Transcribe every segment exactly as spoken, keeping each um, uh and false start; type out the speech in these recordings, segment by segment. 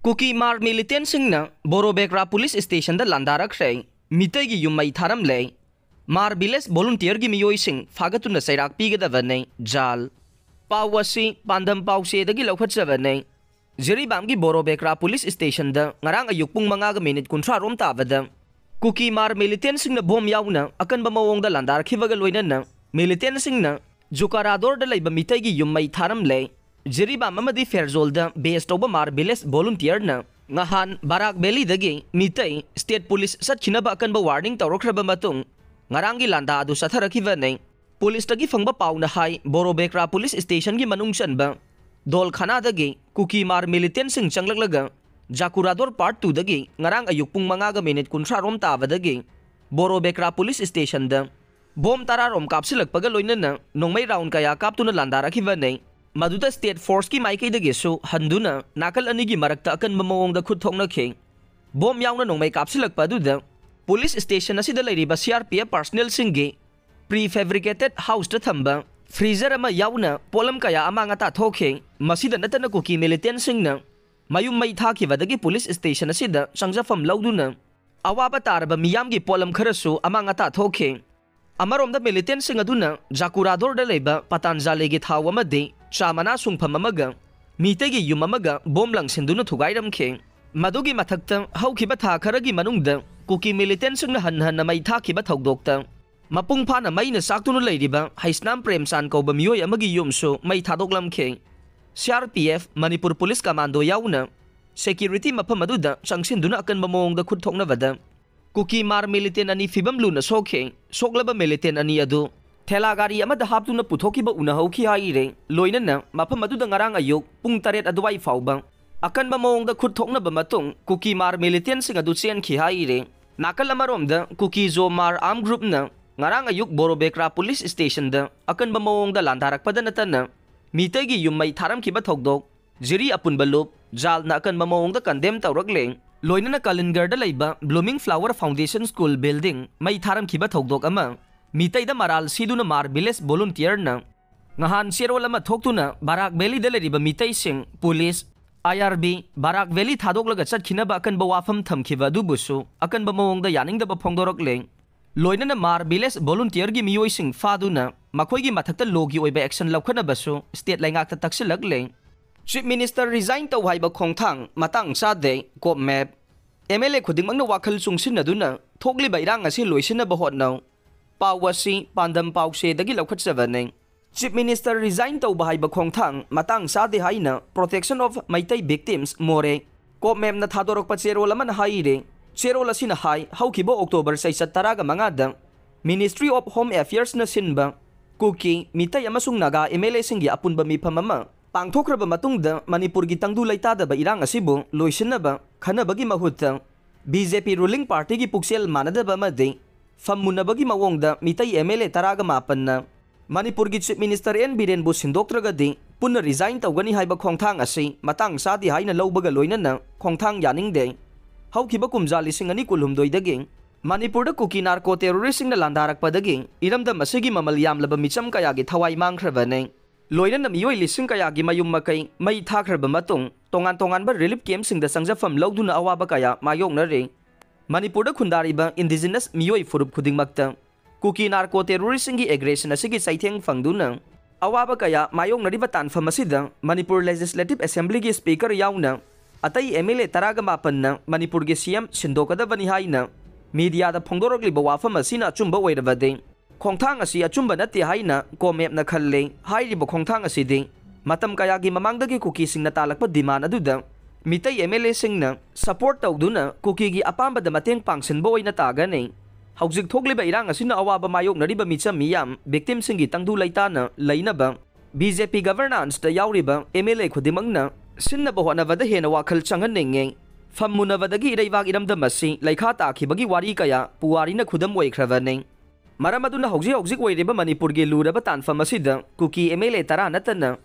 ꯀꯨꯀꯤ ꯃꯥꯔ ꯃꯤꯂꯤꯇꯦꯟꯁꯤꯡꯅ ꯕꯣꯔꯣꯕꯦꯀ꯭ꯔꯥ police ꯁ꯭ꯇꯦꯁꯟꯗ ꯂꯥꯟꯗꯥꯔꯛꯈ꯭ꯔꯦ꯫ ꯃꯤꯇꯩꯒꯤ ꯌꯨꯝ ꯃꯩ ꯊꯥꯔꯝꯂꯦ꯫ ꯃꯥꯔ village ꯚꯣꯂꯨꯟꯇꯤꯌꯔꯒꯤ ꯃꯤꯑꯣꯏꯁꯤꯡ ꯐꯥꯒꯠꯇꯨꯅ ꯆꯩꯔꯥꯛ ꯄꯤꯒꯗꯕꯅꯤ꯫ ꯖꯥꯜ꯫ ꯄꯥꯎ ꯑꯁꯤ ꯄꯥꯟꯗꯝ ꯄꯥꯎꯆꯦꯗꯒꯤ ꯂꯧꯈꯠꯆꯕꯅꯤ꯫ ꯖꯤꯔꯤꯕꯥꯝꯒꯤ ꯕꯣꯔꯣꯕꯦꯀ꯭ꯔꯥ ꯄꯨꯂꯤꯁ ꯁ꯭ꯇꯦꯁꯟꯗ ꯉꯔꯥꯡ ꯑꯌꯨꯛ ꯄꯨꯡ ꯃꯉꯥꯒ ꯃꯤꯅꯤꯠ ꯀꯨꯟꯊ꯭ꯔꯥ ꯔꯣꯝ ꯇꯥꯕꯗ ꯀꯨꯀꯤ ꯃꯥꯔ ꯃꯤꯂꯤꯇꯦꯟꯁꯤꯡꯅ ꯕꯣꯝ ꯌꯥꯎꯅ ꯑꯀꯟꯕ ꯃꯑꯣꯡꯗ ꯂꯥꯟꯗꯥꯔꯛꯈꯤꯕꯒ ꯂꯣꯏꯅꯅ ꯃꯤꯂꯤꯇꯦꯟꯁꯤꯡꯅ ꯖꯨꯀꯥꯔꯥꯗꯣꯔꯗ ꯂꯩꯕ ꯃꯤꯇꯩꯒꯤ ꯌꯨꯝ ꯃꯩ ꯊꯥꯔꯝꯂꯦ꯫ ꯖꯤꯔꯤꯕꯥꯝ ꯑꯃꯗꯤ ꯐꯦꯔꯖꯣꯜꯗ ꯕꯦꯁ ꯇꯧꯕ ꯃꯥꯔ ꯚꯤꯂꯦꯖ ꯚꯣꯂꯨꯟꯇꯤꯌꯔꯅ ꯉꯍꯥꯟ ꯕꯔꯥꯛ ꯚꯦꯂꯤꯗꯒꯤ ꯃꯤꯇꯩ ꯁ꯭ꯇꯦꯠ ꯄꯨꯂꯤꯁ ꯆꯠꯈꯤꯅꯕ ꯑꯀꯟꯕ ꯋꯥꯔꯅꯤꯡ ꯇꯧꯔꯛꯈ꯭ꯔꯕ ꯃꯇꯨꯡ ꯉꯔꯥꯡꯒꯤ ꯂꯥꯟꯗꯥ ꯑꯗꯨ ꯆꯠꯊꯔꯛꯈꯤꯕꯅꯤ꯫ ꯄꯨꯂꯤꯁꯇꯒꯤ ꯐꯪꯕ ꯄꯥꯎꯅ ꯍꯥꯏ, ꯕꯣꯔꯣꯕꯦꯀ꯭ꯔꯥ ꯄꯨꯂꯤꯁ ꯁ꯭ꯇꯦꯁꯟꯒꯤ ꯃꯅꯨꯡ ꯆꯟꯕ ꯗꯣꯜꯈꯥꯅꯥꯗꯒꯤ ꯀꯨꯀꯤ ꯃꯥꯔ ꯃꯤꯂꯤꯇꯦꯟꯁꯤꯡ ꯆꯪꯂꯛꯂꯒ ꯖꯥꯀꯨꯔꯥꯗꯣꯔ ꯄꯥꯔꯠ ꯇꯨꯗꯒꯤ ꯉꯔꯥꯡ ꯑꯌꯨꯛ ꯄꯨꯡ ꯃꯉꯥꯒ ꯃꯤꯅꯤꯠ ꯀꯨꯟꯊ꯭ꯔꯥ ꯔꯣꯝ ꯇꯥꯕꯗꯒꯤ ꯕꯣꯔꯣꯕꯦꯀ꯭ꯔꯥ ꯄꯨꯂꯤꯁ ꯁ꯭ꯇꯦꯁꯟꯗ ꯕꯣꯝ ꯇꯔꯥ ꯔꯣꯝ ꯀꯥꯞꯁꯤꯜꯂꯛꯄꯒ ꯂꯣꯏꯅꯅ ꯅꯣꯡꯃꯩ ꯔꯥꯎꯟ ꯀꯌꯥ ꯀꯥꯞꯇꯨꯅ ꯂꯥꯟꯗꯥꯔꯛꯈꯤꯕꯅꯤ꯫ ꯃꯗꯨꯗ ꯁ꯭ꯇꯦꯠ ꯐꯣꯔꯁꯀꯤ ꯃꯥꯏꯀꯩꯗꯒꯤꯁꯨ ꯍꯟꯗꯨꯅ ꯅꯥꯀꯜ ꯑꯅꯤꯒꯤ ꯃꯔꯛꯇ ꯑꯀꯟꯕ ꯃꯑꯣꯡꯗ ꯈꯨꯠ ꯊꯣꯛꯅꯈꯤ꯫ ꯕꯣꯝ ꯌꯥꯎꯅ ꯅꯣꯡꯃꯩ ꯀꯥꯞꯁꯤꯜꯂꯛꯄ ꯑꯗꯨꯗ ꯄꯨꯂꯤꯁ ꯁ꯭ꯇꯦꯁꯟ ꯑꯁꯤꯗ ꯂꯩꯔꯤꯕ ꯁꯤ ꯑꯥꯔ ꯄꯤ ꯑꯦꯐ ꯄꯥꯔꯁꯅꯦꯜꯁꯤꯡꯒꯤ ꯄ꯭ꯔꯤ ꯐꯦꯕ꯭ꯔꯤꯀꯦꯇꯦꯗ ꯍꯥꯎꯁꯇ ꯊꯝꯕ ꯐ꯭ꯔꯤꯖꯔ ꯑꯃ ꯌꯥꯎꯅ ꯄꯣꯠꯂꯝ ꯀꯌꯥ ꯑꯃꯥꯡ ꯑꯇꯥ ꯊꯣꯛꯈꯤ꯫ ꯃꯁꯤꯗ ꯅꯠꯇꯅ ꯀꯨꯀꯤ ꯃꯤꯂꯤꯇꯦꯟꯁꯤꯡꯅ ꯃꯌꯨꯝ ꯃꯩ ꯊꯥꯈꯤꯕꯗꯒꯤ ꯄꯨꯂꯤꯁ ꯁ꯭ꯇꯦꯁꯟ ꯑꯁꯤꯗ ꯆꯪꯖꯐꯝ ꯂꯧꯗꯨꯅ ꯑꯋꯥꯕ ꯇꯥꯔꯕ ꯃꯤꯌꯥꯝꯒꯤ ꯄꯣꯠꯂꯝ ꯈꯔꯁꯨ ꯑꯃꯥꯡ ꯑꯇꯥ ꯊꯣꯛꯈꯤ꯫ ꯑꯃꯔꯣꯝꯗ ꯃꯤꯂꯤꯇꯦꯟꯁꯤꯡ ꯑꯗꯨꯅ ꯖꯥꯀꯨꯔꯥꯗꯣꯔꯗ ꯂꯩꯕ ꯄꯇꯥꯟꯖꯥꯂꯤꯒꯤ ꯊꯥꯎ ꯑꯃꯗꯤ ꯆꯥ ꯃꯅꯥ ꯁꯨꯡꯐꯝ ꯑꯃꯒ ꯃꯤꯇꯩꯒꯤ ꯌꯨꯝ ꯑꯃꯒ ꯕꯣꯝ ꯂꯪꯁꯤꯟꯗꯨꯅ ꯊꯨꯒꯥꯏꯔꯝꯈꯤ꯫ ꯃꯗꯨꯒꯤ ꯃꯊꯛꯇ ꯍꯧꯈꯤꯕ ꯊꯥ ꯈꯔꯒꯤ ꯃꯅꯨꯡꯗ ꯀꯨꯀꯤ ꯃꯤꯂꯤꯇꯦꯟꯁꯤꯡꯅ ꯍꯟ ꯍꯟꯅ ꯃꯩ ꯊꯥꯈꯤꯕ ꯊꯧꯗꯣꯛꯇ ꯃꯄꯨꯡ ꯐꯥꯅ ꯃꯩꯅ ꯆꯥꯛꯇꯨꯅ ꯂꯩꯔꯤꯕ ꯍꯩꯁꯅꯥꯝ ꯄ꯭ꯔꯦꯝꯆꯥꯟ ꯀꯧꯕ ꯃꯤꯑꯣꯏ ꯑꯃꯒꯤ ꯌꯨꯝꯁꯨ ꯃꯩ ꯊꯥꯗꯣꯛꯂꯝꯈꯤ꯫ C R P F, Manipur police commando ꯌꯥꯎꯅ ꯁꯦꯀ꯭ꯌꯨꯔꯤꯇꯤ ꯃꯐꯝ ꯑꯗꯨꯗ ꯆꯪꯁꯤꯟꯗꯨꯅ ꯑꯀꯟꯕ ꯃꯑꯣꯡꯗ ꯈꯨꯠ ꯊꯣꯛꯅꯕꯗ ꯀꯨꯀꯤ ꯃꯥꯔ ꯃꯤꯂꯤꯇꯦꯟ ꯑꯅꯤ ꯐꯤꯕꯝ ꯂꯨꯅ ꯁꯣꯛꯈꯤ꯫ ꯁꯣꯛꯂꯕ ꯃꯤꯂꯤꯇꯦꯟ ꯑꯅꯤ ꯑꯗꯨ ꯊꯦꯂꯥ ꯒꯥꯔꯤ ꯑꯃꯗ ꯍꯥꯞꯇꯨꯅ ꯄꯨꯊꯣꯛꯈꯤꯕ ꯎꯅꯍꯧꯈꯤ ꯍꯥꯏꯔꯦ꯫ ꯂꯣꯏꯅꯅ ꯃꯐꯝ ꯑꯗꯨꯗ ꯉꯔꯥꯡ ꯑꯌꯨꯛ ꯄꯨꯡ ꯇꯔꯦꯠ ꯑꯗꯨꯋꯥꯏ ꯐꯥꯎꯕ ꯑꯀꯟꯕ ꯃꯑꯣꯡꯗ ꯈꯨꯠ ꯊꯣꯛꯅꯕ ꯃꯇꯨꯡ ꯀꯨꯀꯤ ꯃꯥꯔ ꯃꯤꯂꯤꯇꯦꯟꯁꯤꯡ ꯑꯗꯨ ꯆꯦꯟꯈꯤ ꯍꯥꯏꯔꯦ꯫ ꯅꯥꯀꯜ ꯑꯃꯔꯣꯝꯗ ꯀꯨꯀꯤ ꯖꯣ ꯃꯥꯔ ꯑꯥꯔꯝ ꯒ꯭ꯔꯨꯞꯅ ꯉꯔꯥꯡ ꯑꯌꯨꯛ ꯕꯣꯔꯣꯕꯦꯀ꯭ꯔꯥ ꯄꯨꯂꯤꯁ ꯁ꯭ꯇꯦꯁꯟꯗ ꯑꯀꯟꯕ ꯃꯑꯣꯡꯗ ꯂꯥꯟꯗꯥꯔꯛꯄꯗ ꯅꯠꯇꯅ ꯃꯤꯇꯩꯒꯤ ꯌꯨꯝ ꯃꯩ ꯊꯥꯔꯝꯈꯤꯕ ꯊꯧꯗꯣꯛ ꯖꯤꯔꯤ ꯑꯄꯨꯟꯕ ꯂꯨꯞ ꯖꯥꯜꯅ ꯑꯀꯟꯕ ꯃꯑꯣꯡꯗ ꯀꯟꯗꯦꯝ ꯇꯧꯔꯛꯂꯦ꯫ ꯂꯣꯏꯅꯅ ꯀꯥꯂꯤꯟꯒꯔꯗ ꯂꯩꯕ blooming flower foundation school building ꯃꯩ ꯊꯥꯔꯝꯈꯤꯕ ꯊꯧꯗꯣꯛ ꯑꯃ ꯃꯤꯇꯩꯗ ꯃꯔꯥꯜ ꯁꯤꯗꯨꯅ ꯃꯥꯔ ꯚꯤꯂꯦꯖ ꯚꯣꯂꯨꯟꯇꯤꯌꯔꯅ ꯉꯍꯥꯟ ꯆꯦꯔꯣꯜ ꯑꯃ ꯊꯣꯛꯇꯨꯅ ꯕꯔꯥꯛ ꯚꯦꯂꯤꯗ ꯂꯩꯔꯤꯕ ꯃꯤꯇꯩꯁꯤꯡ, ꯄꯨꯂꯤꯁ, ꯑꯥꯏ ꯑꯥꯔ ꯕꯤ ꯕꯔꯥꯛ ꯚꯦꯂꯤ ꯊꯥꯗꯣꯛꯂꯒ ꯆꯠꯈꯤꯅꯕ ꯑꯀꯟꯕ ꯋꯥꯐꯝ ꯊꯝꯈꯤꯕ ꯑꯗꯨꯕꯨꯁꯨ ꯑꯀꯟꯕ ꯃꯑꯣꯡꯗ ꯌꯥꯅꯤꯡꯗꯕ ꯐꯣꯡꯗꯣꯔꯛꯂꯦ꯫ ꯂꯣꯏꯅꯅ ꯃꯥꯔ ꯚꯤꯂꯦꯖ ꯚꯣꯂꯨꯟꯇꯤꯌꯔꯒꯤ ꯃꯤꯑꯣꯏꯁꯤꯡ ꯐꯥꯗꯨꯅ ꯃꯈꯣꯏꯒꯤ ꯃꯊꯛꯇ ꯂꯣꯒꯤ ꯑꯣꯏꯕ ꯑꯦꯛꯁꯟ ꯂꯧꯈꯠꯅꯕꯁꯨ ꯁ꯭ꯇꯦꯠ ꯂꯩꯉꯥꯛꯇ ꯇꯛꯁꯤꯜꯂꯛꯂꯦ꯫ ꯆꯤꯐ ꯃꯤꯅꯤꯁꯇꯔ ꯔꯤꯖꯥꯏꯟ ꯇꯧ ꯍꯥꯏꯕ ꯈꯣꯡꯊꯥꯡ ꯃꯇꯥꯡ ꯆꯥꯗꯦ, ꯀꯣꯞ ꯃꯦꯞ꯫ ꯑꯦꯝ ꯑꯦꯜ ꯑꯦ ꯈꯨꯗꯤꯡꯃꯛꯅ ꯋꯥꯈꯜ ꯆꯨꯡꯁꯤꯟꯅꯗꯨꯅ ꯊꯣꯛꯂꯤꯕ ꯏꯔꯥꯡ ꯑꯁꯤ ꯂꯣꯏꯁꯤꯟꯅꯕ ꯍꯣꯠꯅꯧ꯫ ꯄꯥꯎ ꯑꯁꯤ ꯄꯥꯟꯗꯝ ꯄꯥꯎꯆꯦꯗꯒꯤ ꯂꯧꯈꯠꯆꯕꯅꯤ꯫ ꯆꯤꯐ ꯃꯤꯅꯤꯁꯇꯔ ꯔꯤꯖꯥꯏꯟ ꯇꯧꯕ ꯍꯥꯏꯕ ꯈꯣꯡꯊꯥꯡ ꯃꯇꯥꯡ ꯆꯥꯗꯦ ꯍꯥꯏꯅ Protection of Meitei Victims, ꯃꯣꯔꯦ, ꯀꯣꯞ ꯃꯦꯞꯅ ꯊꯥꯗꯣꯔꯛꯄ ꯆꯦꯔꯣꯜ ꯑꯃꯅ ꯍꯥꯏꯔꯤ꯫ ꯆꯦꯔꯣꯜ ꯑꯁꯤꯅ ꯍꯥꯏ, ꯍꯧꯈꯤꯕ ꯑꯣꯛꯇꯣꯕꯔ ꯆꯩꯆꯠ ꯇꯔꯥꯒ ꯃꯉꯥꯗ Ministry of Home Affairsꯅ ꯁꯤꯟꯕ ꯀꯨꯀꯤ, ꯃꯤꯇꯩ ꯑꯃꯁꯨꯡ ꯅꯥꯒꯥ ꯑꯦꯝ ꯑꯦꯜ ꯑꯦꯁꯤꯡꯒꯤ ꯑꯄꯨꯟꯕ ꯃꯤꯐꯝ ꯑꯃ ꯄꯥꯡꯊꯣꯛꯈ꯭ꯔꯕ ꯃꯇꯨꯡꯗ ꯃꯅꯤꯄꯨꯔꯒꯤ ꯇꯪꯗꯨ ꯂꯩꯇꯥꯗꯕ ꯏꯔꯥꯡ ꯑꯁꯤꯕꯨ ꯂꯣꯏꯁꯤꯟꯅꯕ ꯈꯟꯅꯕꯒꯤ ꯃꯍꯨꯠꯇ ꯕꯤ ꯖꯦ ꯄꯤ ruling partyꯒꯤ ꯄꯨꯛꯆꯦꯜ ꯃꯥꯟꯅꯗꯕ ꯑꯃꯗꯤ ꯐꯝ ꯃꯨꯟꯅꯕꯒꯤ ꯃꯑꯣꯡꯗ ꯃꯤꯇꯩ ꯑꯦꯝ ꯑꯦꯜ ꯑꯦ ꯇꯔꯥꯒ ꯃꯥꯄꯟꯅ ꯃꯅꯤꯄꯨꯔꯒꯤ ꯆꯤꯐ ꯃꯤꯅꯤꯁꯇꯔ ꯑꯦꯟ ꯕꯤꯔꯦꯟꯕꯨ ꯁꯤꯟꯗꯣꯛꯇ꯭ꯔꯒꯗꯤ ꯄꯨꯟꯅ ꯔꯤꯖꯥꯏꯟ ꯇꯧꯒꯅꯤ ꯍꯥꯏꯕ ꯈꯣꯡꯊꯥꯡ ꯑꯁꯤ ꯃꯇꯥꯡ ꯆꯥꯗꯦ ꯍꯥꯏꯅ ꯂꯧꯕꯒ ꯂꯣꯏꯅꯅ ꯈꯣꯡꯊꯥꯡ ꯌꯥꯅꯤꯡꯗꯦ꯫ ꯍꯧꯈꯤꯕ ꯀꯨꯝꯖꯥ ꯂꯤꯁꯤꯡ ꯑꯅꯤ ꯀꯨꯟꯍꯨꯝꯗꯣꯏꯗꯒꯤ ꯃꯅꯤꯄꯨꯔꯗ ꯀꯨꯀꯤ ꯅꯥꯔꯀꯣ ꯇꯦꯔꯣꯔꯤꯁꯁꯤꯡꯅ ꯂꯥꯟꯗꯥꯔꯛꯄꯗꯒꯤ ꯏꯔꯝꯗꯝ ꯑꯁꯤꯒꯤ ꯃꯃꯜ ꯌꯥꯝꯂꯕ ꯃꯤꯆꯝ ꯀꯌꯥꯒꯤ ꯊꯋꯥꯏ ꯃꯥꯡꯈ꯭ꯔꯕꯅꯤ꯫ ꯂꯣꯏꯅꯅ ꯃꯤꯑꯣꯏ ꯂꯤꯁꯤꯡ ꯀꯌꯥꯒꯤ ꯃꯌꯨꯝ ꯃꯀꯩ ꯃꯩ ꯊꯥꯈ꯭ꯔꯕ ꯃꯇꯨꯡ ꯇꯣꯉꯥꯟ ꯇꯣꯉꯥꯟꯕ relief campꯁꯤꯡꯗ ꯆꯪꯖꯐꯝ ꯂꯧꯗꯨꯅ ꯑꯋꯥꯕ ꯀꯌꯥ ꯃꯥꯌꯣꯛꯅꯔꯤ꯫ ꯃꯅꯤꯄꯨꯔꯗ ꯈꯨꯟꯗꯥꯔꯤꯕ indigenous ꯃꯤꯑꯣꯏ ꯐꯨꯔꯨꯞ ꯈꯨꯗꯤꯡꯃꯛꯇ ꯀꯨꯀꯤ ꯅꯥꯔꯀꯣ ꯇꯦꯔꯣꯔꯤꯁꯁꯤꯡꯒꯤ aggression ꯑꯁꯤꯒꯤ ꯆꯩꯊꯦꯡ ꯐꯪꯗꯨꯅ ꯑꯋꯥꯕ ꯀꯌꯥ ꯃꯥꯌꯣꯛꯅꯔꯤꯕ ꯇꯥꯟꯐꯝ ꯑꯁꯤꯗ ꯃꯅꯤꯄꯨꯔ Legislative Assemblyꯒꯤ Speaker ꯌꯥꯎꯅ ꯑꯇꯩ ꯑꯦꯝ ꯑꯦꯜ ꯑꯦ ꯇꯔꯥꯒ ꯃꯥꯄꯟꯅ ꯃꯅꯤꯄꯨꯔꯒꯤ ꯁꯤ ꯑꯦꯝ ꯁꯤꯟꯗꯣꯛꯀꯗꯕꯅꯤ ꯍꯥꯏꯅ ꯃꯤꯗꯤꯌꯥꯗ ꯐꯣꯡꯗꯣꯔꯛꯂꯤꯕ ꯋꯥꯐꯝ ꯑꯁꯤꯅ ꯑꯆꯨꯝꯕ ꯑꯣꯏꯔꯕꯗꯤ, ꯈꯣꯡꯊꯥꯡ ꯑꯁꯤ ꯑꯆꯨꯝꯕ ꯅꯠꯇꯦ ꯍꯥꯏꯅ ꯀꯣꯃꯦꯞꯅ ꯈꯜꯂꯤ꯫ ꯍꯥꯏꯔꯤꯕ ꯈꯣꯡꯊꯥꯡ ꯑꯁꯤꯗꯤ ꯃꯇꯝ ꯀꯌꯥꯒꯤ ꯃꯃꯥꯡꯗꯒꯤ ꯀꯨꯀꯤꯁꯤꯡꯅ ꯇꯥꯜꯂꯛꯄ demand ꯑꯗꯨꯗ ꯃꯤꯇꯩ ꯑꯦꯝ ꯑꯦꯜ ꯑꯦꯁꯤꯡꯅ support ꯇꯧꯗꯨꯅ ꯀꯨꯀꯤꯒꯤ ꯑꯄꯥꯝꯕꯗ ꯃꯇꯦꯡ ꯄꯥꯡꯁꯤꯟꯕ ꯑꯣꯏꯅ ꯇꯥꯒꯅꯤ꯫ ꯍꯧꯖꯤꯛ ꯊꯣꯛꯂꯤꯕ ꯏꯔꯥꯡ ꯑꯁꯤꯅ ꯑꯋꯥꯕ ꯃꯥꯌꯣꯛꯅꯔꯤꯕ ꯃꯤꯆꯝ ꯃꯤꯌꯥꯝ victimꯁꯤꯡꯒꯤ ꯇꯪꯗꯨ ꯂꯩꯇꯥꯅ ꯂꯩꯅꯕ ꯕꯤ ꯖꯦ ꯄꯤ governancesꯇ ꯌꯥꯎꯔꯤꯕ ꯑꯦꯝ ꯑꯦꯜ ꯑꯦ ꯈꯨꯗꯤꯡꯃꯛꯅ ꯁꯤꯟꯅꯕ ꯍꯣꯠꯅꯕꯗ ꯍꯦꯟꯅ ꯋꯥꯈꯜ ꯆꯪꯍꯟꯅꯤꯡꯉꯤ꯫ ꯐꯝ ꯃꯨꯟꯅꯕꯗꯒꯤ ꯏꯔꯩꯕꯥꯛ ꯏꯔꯝꯗꯝ ꯑꯁꯤ ꯂꯩꯈꯥ ꯇꯥꯈꯤꯕꯒꯤ ꯋꯥꯔꯤ ꯀꯌꯥ ꯄꯨꯋꯥꯔꯤꯅ ꯈꯨꯗꯝ ꯑꯣꯏꯈ꯭ꯔꯕꯅꯤ꯫ ꯃꯔꯝ ꯑꯗꯨꯅ ꯍꯧꯖꯤꯛ ꯍꯧꯖꯤꯛ ꯑꯣꯏꯔꯤꯕ ꯃꯅꯤꯄꯨꯔꯒꯤ ꯂꯨꯔꯕ ꯇꯥꯟꯐꯝ ꯑꯁꯤꯗ ꯀꯨꯀꯤ ꯑꯦꯝ ꯑꯦꯜ ꯑꯦ ꯇꯔꯥ ꯅꯠꯇꯅ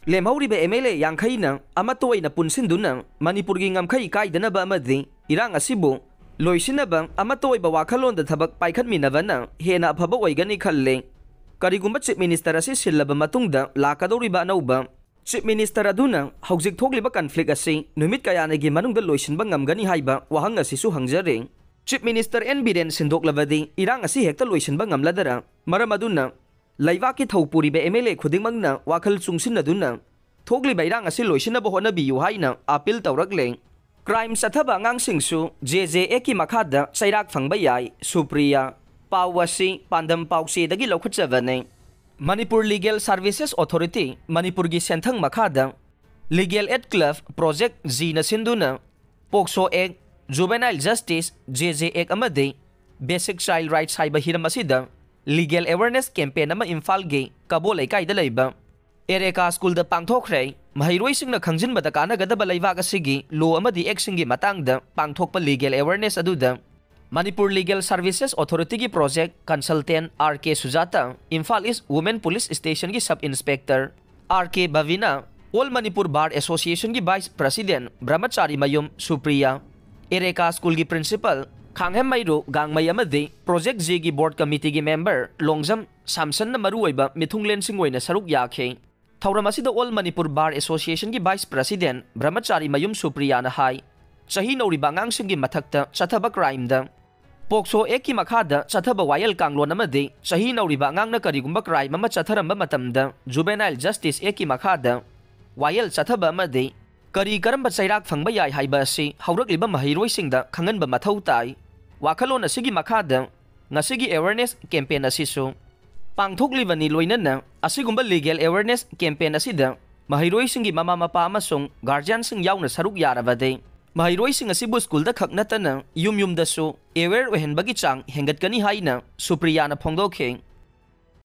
ꯂꯦꯝꯍꯧꯔꯤꯕ ꯑꯦꯝ ꯑꯦꯜ ꯑꯦ ꯌꯥꯡꯈꯩꯅ ꯑꯃꯠꯇ ꯑꯣꯏꯅ ꯄꯨꯟꯁꯤꯟꯗꯨꯅ ꯃꯅꯤꯄꯨꯔꯒꯤ ꯉꯝꯈꯩ ꯀꯥꯏꯗꯅꯕ ꯑꯃꯗꯤ ꯏꯔꯥꯡ ꯑꯁꯤꯕꯨ ꯂꯣꯏꯁꯤꯟꯅꯕ ꯑꯃꯠꯇ ꯑꯣꯏꯕ ꯋꯥꯈꯜꯂꯣꯟꯗ ꯊꯕꯛ ꯄꯥꯏꯈꯠꯃꯤꯟꯅꯕꯅ ꯍꯦꯟꯅ ꯑꯐꯕ ꯑꯣꯏꯒꯅꯤ ꯈꯜꯂꯦ꯫ ꯀꯔꯤꯒꯨꯝꯕ ꯆꯤꯐ ꯃꯤꯅꯤꯁꯇꯔ ꯑꯁꯤ ꯁꯤꯜꯂꯕ ꯃꯇꯨꯡꯗ ꯂꯥꯛꯀꯗꯧꯔꯤꯕ ꯑꯅꯧꯕ Chief Minister ꯑꯗꯨꯅ ꯍꯧꯖꯤꯛ ꯊꯣꯛꯂꯤꯕ conflict ꯑꯁꯤ ꯅꯨꯃꯤꯠ ꯀꯌꯥꯅꯤꯒꯤ ꯃꯅꯨꯡꯗ ꯂꯣꯏꯁꯤꯟꯕ ꯉꯝꯒꯅꯤ ꯍꯥꯏꯕ ꯋꯥꯍꯪ ꯑꯁꯤꯁꯨ ꯍꯪꯖꯔꯤ꯫ Chief Minister ꯑꯦꯟ ꯕꯤꯔꯦꯟ ꯁꯤꯟꯗꯣꯛꯂꯕꯗꯤ ꯏꯔꯥꯡ ꯑꯁꯤ ꯍꯦꯛꯇ ꯂꯣꯏꯁꯤꯟꯕ ꯉꯝꯂꯗꯔꯥ? ꯃꯔꯝ ꯑꯗꯨꯅ ꯂꯩꯕꯥꯛꯀꯤ ꯊꯧ ꯄꯨꯔꯤꯕ ꯑꯦꯝ ꯑꯦꯜ ꯑꯦ ꯈꯨꯗꯤꯡꯃꯛꯅ ꯋꯥꯈꯜ ꯆꯨꯡꯁꯤꯟꯅꯗꯨꯅ ꯊꯣꯛꯂꯤꯕ ꯏꯔꯥꯡ ꯑꯁꯤ ꯂꯣꯏꯁꯤꯟꯅꯕ ꯍꯣꯠꯅꯕꯤꯌꯨ ꯍꯥꯏꯅ appeal ꯇꯧꯔꯛꯂꯦ꯫ Crime ꯆꯠꯊꯕ ꯑꯉꯥꯡꯁꯤꯡꯁꯨ ꯖꯦ ꯖꯦ ꯑꯦꯛꯀꯤ ꯃꯈꯥꯗ ꯆꯩꯔꯥꯛ ꯐꯪꯕ ꯌꯥꯏ, ꯁꯨꯄ꯭ꯔꯤꯌꯥ꯫ ꯄꯥꯎ ꯑꯁꯤ ꯄꯥꯟꯗꯝ ꯄꯥꯎꯆꯦꯗꯒꯤ ꯂꯧꯈꯠꯆꯕꯅꯤ꯫ ꯃꯅꯤꯄꯨꯔ Legal Services Authority, ꯃꯅꯤꯄꯨꯔꯒꯤ ꯁꯦꯟꯊꯪ ꯃꯈꯥꯗ Legal Aid Club Project Gꯅ ꯁꯤꯟꯗꯨꯅ POCSO Act, Juvenile Justice, J J Act ꯑꯃꯗꯤ Basic Child Rights ꯍꯥꯏꯕ ꯍꯤꯔꯝ ꯑꯁꯤꯗ legal awareness campaign ꯑꯃ ꯏꯝꯐꯥꯜꯒꯤ ꯀꯕꯣ ꯂꯩꯀꯥꯏꯗ ꯂꯩꯕ ꯑꯦꯔꯦꯀꯥ ꯁ꯭ꯀꯨꯜꯗ ꯄꯥꯡꯊꯣꯛꯈ꯭ꯔꯦ꯫ ꯃꯍꯩꯔꯣꯏꯁꯤꯡꯅ ꯈꯪꯖꯤꯟꯕꯗ ꯀꯥꯟꯅꯒꯗꯕ ꯂꯩꯕꯥꯛ ꯑꯁꯤꯒꯤ law ꯑꯃꯗꯤ actꯁꯤꯡꯒꯤ ꯃꯇꯥꯡꯗ ꯄꯥꯡꯊꯣꯛꯄ legal awareness ꯑꯗꯨꯗ Manipur Legal Services Authorityꯒꯤ project consultant R K Sujata, Imphal East Women Police Stationꯒꯤ sub inspector R K Bhavina, All Manipur Bar Associationꯒꯤ vice president ꯕ꯭ꯔꯍꯃꯆꯥꯔꯤ ꯃꯌꯨꯝ ꯁꯨꯄ꯭ꯔꯤꯌꯥ, ꯑꯦꯔꯦꯀꯥ ꯁ꯭ꯀꯨꯜꯒꯤ principal ꯈꯥꯡꯍꯦꯝ ꯃꯩꯔꯨ ꯒꯥꯡꯃꯩ ꯑꯃꯗꯤ Project Gꯒꯤ board committeeꯒꯤ member ꯂꯣꯡꯖꯝ ꯁꯥꯝꯁꯟꯅ ꯃꯔꯨꯑꯣꯏꯕ ꯃꯤꯊꯨꯡꯂꯦꯟꯁꯤꯡ ꯑꯣꯏꯅ ꯁꯔꯨꯛ ꯌꯥꯈꯤ꯫ ꯊꯧꯔꯝ ꯑꯁꯤꯗ All Manipur Bar Associationꯒꯤ vice president ꯕ꯭ꯔꯍꯃꯆꯥꯔꯤ ꯃꯌꯨꯝ ꯁꯨꯄ꯭ꯔꯤꯌꯥꯅ ꯍꯥꯏ, ꯆꯍꯤ ꯅꯧꯔꯤꯕ ꯑꯉꯥꯡꯁꯤꯡꯒꯤ ꯃꯊꯛꯇ ꯆꯠꯊꯕ crimeꯗ POCSO Actꯀꯤ ꯃꯈꯥꯗ ꯆꯠꯊꯕ ꯋꯥꯌꯦꯜ ꯀꯥꯡꯂꯣꯟ ꯑꯃꯗꯤ ꯆꯍꯤ ꯅꯧꯔꯤꯕ ꯑꯉꯥꯡꯅ ꯀꯔꯤꯒꯨꯝꯕ crime ꯑꯃ ꯆꯠꯊꯔꯝꯕ ꯃꯇꯝꯗ Juvenile Justice Actꯀꯤ ꯃꯈꯥꯗ ꯋꯥꯌꯦꯜ ꯆꯠꯊꯕ ꯑꯃꯗꯤ ꯀꯔꯤ ꯀꯔꯝꯕ ꯆꯩꯔꯥꯛ ꯐꯪꯕ ꯌꯥꯏ ꯍꯥꯏꯕ ꯑꯁꯤ ꯍꯧꯔꯛꯂꯤꯕ ꯃꯍꯩꯔꯣꯏꯁꯤꯡꯗ ꯈꯪꯍꯟꯕ ꯃꯊꯧ ꯇꯥꯏ꯫ ꯋꯥꯈꯜꯂꯣꯟ ꯑꯁꯤꯒꯤ ꯃꯈꯥꯗ ꯉꯁꯤꯒꯤ awareness campaign ꯑꯁꯤꯁꯨ ꯄꯥꯡꯊꯣꯛꯂꯤꯕꯅꯤ꯫ ꯂꯣꯏꯅꯅ ꯑꯁꯤꯒꯨꯝꯕ legal awareness campaign ꯑꯁꯤꯗ ꯃꯍꯩꯔꯣꯏꯁꯤꯡꯒꯤ ꯃꯃꯥ ꯃꯄꯥ ꯑꯃꯁꯨꯡ guardianꯁꯤꯡ ꯌꯥꯎꯅ ꯁꯔꯨꯛ ꯌꯥꯔꯕꯗꯤ ꯃꯍꯩꯔꯣꯏꯁꯤꯡ ꯑꯁꯤꯕꯨ ꯁ꯭ꯀꯨꯜꯗ ꯈꯛ ꯅꯠꯇꯅ ꯌꯨꯝ ꯌꯨꯝꯗꯁꯨ aware ꯑꯣꯏꯍꯟꯕꯒꯤ ꯆꯥꯡ ꯍꯦꯟꯒꯠꯀꯅꯤ ꯍꯥꯏꯅ ꯁꯨꯄ꯭ꯔꯤꯌꯥꯅ ꯐꯣꯡꯗꯣꯛꯈꯤ꯫